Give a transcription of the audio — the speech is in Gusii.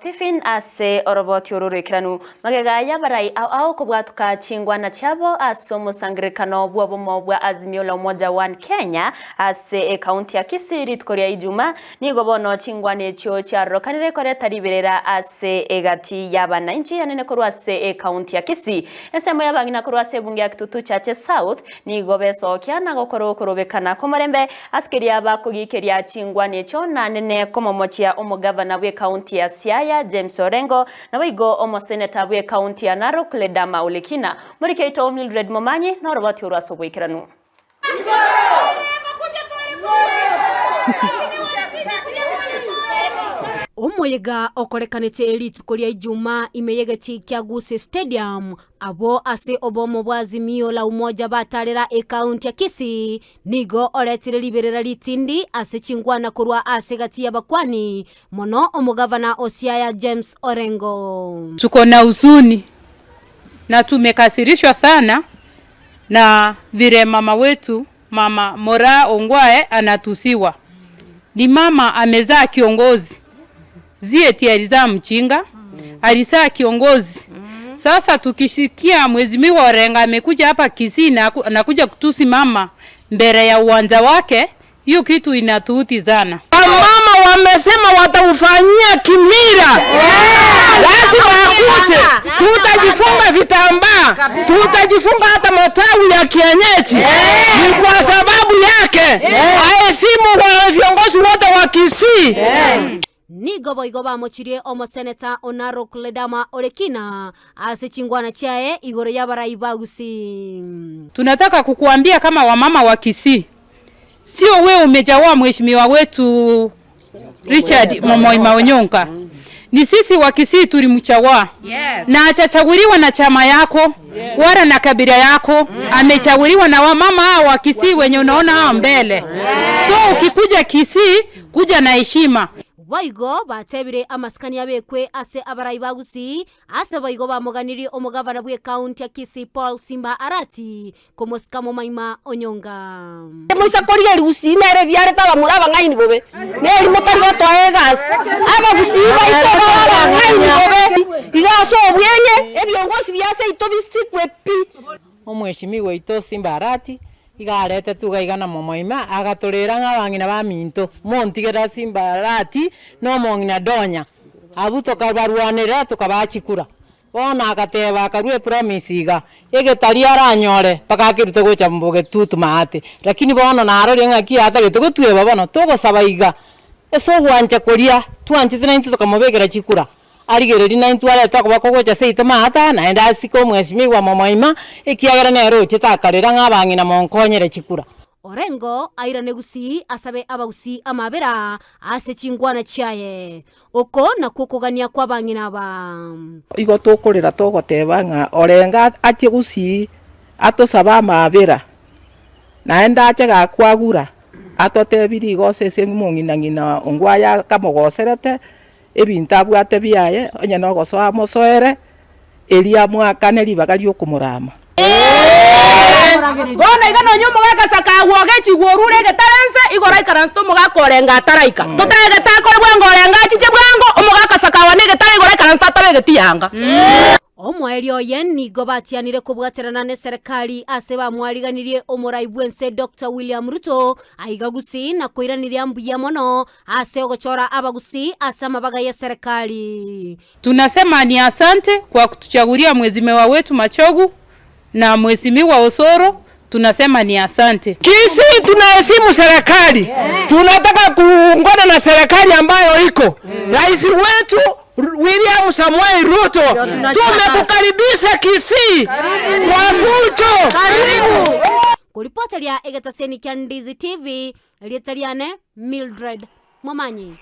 Stephen ase oroboti oro roikeranu, magega y'abarai ao ao kobwatuka chingwana chiabo ase omosangererekano bw'obomo bwa Azimio la Umoja One Kenya ase ekaunti ya Kisii rituko ria Ijuma, nigo bono chingwana echio chiarorokanire koreta riberera ase egati y'abanainchi anene korwa ase ekaunti ya Kisii. Ensemo y'abang'ina korwa ase ebunge ya Kitutu Chache South nigo besokia na gokora okorobekana kw'omorembe Ase keria bakogikeria chingwana echio nanene komomochia omogavana bw'ekaunti ya Siaya James Orengo, naboigo omoseneta bw'ekaunti ya Narok Ledama Olekina. Moriki oito Mildred Momanyi noroboti orwo ase oboikeranu. Omoyega okorekanete rituko ria Ijumaa ime y'egetii kia Gusii Stadium Abwo ase obomo bwa Azimio la Umoja batarera ekaunti ya Kisii, nigo oretire riberera ritindi ase chingwana korwa ase egati y'abakwani, mono omogavana o Siaya James Orengo. Tuko na huzuni na tumekasirishwa sana na vile mama wetu mama Moraa Ongwae anatusiwa. Ni mama amezaa kiongozi si eti alizaa mjinga, alizaa kiongozi. Sasa tukisikia Mheshimiwa Orengo amekuja hapa Kisii na anakuja kutusi mama mbele ya uwanja wake, hiyo kitu inatuudhi sana. Wamama wamesema wataufanyia kimila, lazima akuje. Tutajifunga vitambaa, tutajifunga hata matawi ya kienyeji. Ni kwa sababu yake aheshimu wa viongozi wote wa Kisii. Nigo boigo bamochirie omoseneta o Narok Ledama Olekina ase chingwana chiaye igoro y'abarai ba Gusii. Tunataka kukuambia kama wamama wa Kisii, sio we umejawa mheshimiwa wetu Richard Momoima Onyonka, ni sisi wa Kisii tulimchagua. Yes. Na hajachaguliwa na chama yako yes, wala na kabila yako mm. Amechaguliwa na wamama hao wa Kisii wenye unaona hao mbele yes. So ukikuja Kisii kuja na heshima. Boigo batebire amasikani abekwe ase abarai ba Gusii, ase boigo bamoganirie omogavana bw'ekaunti ya Kisii Paul Simba Arati komosika momaima Onyonga. Moise korigereria Gusii nere ebiarete abamura abang'aini bobe, neri motari gotoa egasi. Abagusii baito babe abang'aini bobe, iga ase obweng'e ebiongosi bia seito bisikwe pi. Omweshimiwa oito Simba Arati iga aretetwe iga iga na momoima, agatorera ng'a abang'ina baminto, montigere Simba Arati na omong'ina Donya, abwo tokabarwanera tokabaa chikura. Bono agateba akarua epromise iga, egetari aranyore mpaka akerute gocha bogetutu maate, lakini bono narorire ng'aki atagete gotweba bono togosaba iga, ase ogwancha koria twanchete naintwe tokamobekera chikura, arigereria naintwe arete okoboko gocha seito maate aa naende asike omwesimigwa momoima, ekiagera nere ochete akarera ng'a abang'ina monkonyere chikura. Orengo airane Gusii asabe Abagusii amabera ase chingwana chiaye. Oko nakwo okogania kw'abang'ina aba. Igo tokorera togoteba ng'a orenge achie gusii atosabe amaabera, naende ache gakwagura atotebi rigoso ase omong'ina ng'ina ongwaye akamogoserete, ebinto abwate biaye, onye nogosoa amosoere, erio amoakane ribaga ri'okomorama. Bono iga nonya omogaka Sakawa ogechigwa orure egetare nse, igoro aikaransete omogaka orenga ataraika. Totagete akore bwango orenga achiche bwango, omogaka Sakawa negetare igoro aikaransete atabegeti yanga. Omoerio oye nigo batianire kobwaterana neserekari ase bamwariganirie omorai bw'ense Doctor William Ruto aiga Gusii na koiraniria mbuya mono ase ogochora abagusii ase amabaga y'eserekari. Tunasema ni asante kwa kutuchagulia mheshimiwa wetu Machogu na mheshimiwa Osoro, tunasema ni asante. Kisii tunaheshimu serikali, tunataka kuungana na serikali ambayo iko. Rais wetu William Samoei Ruto, tumekukaribisha Kisii kwa fujo. Koripoteria egetaseni kia Ndizi TV, erieta riane Mildred Momanyi.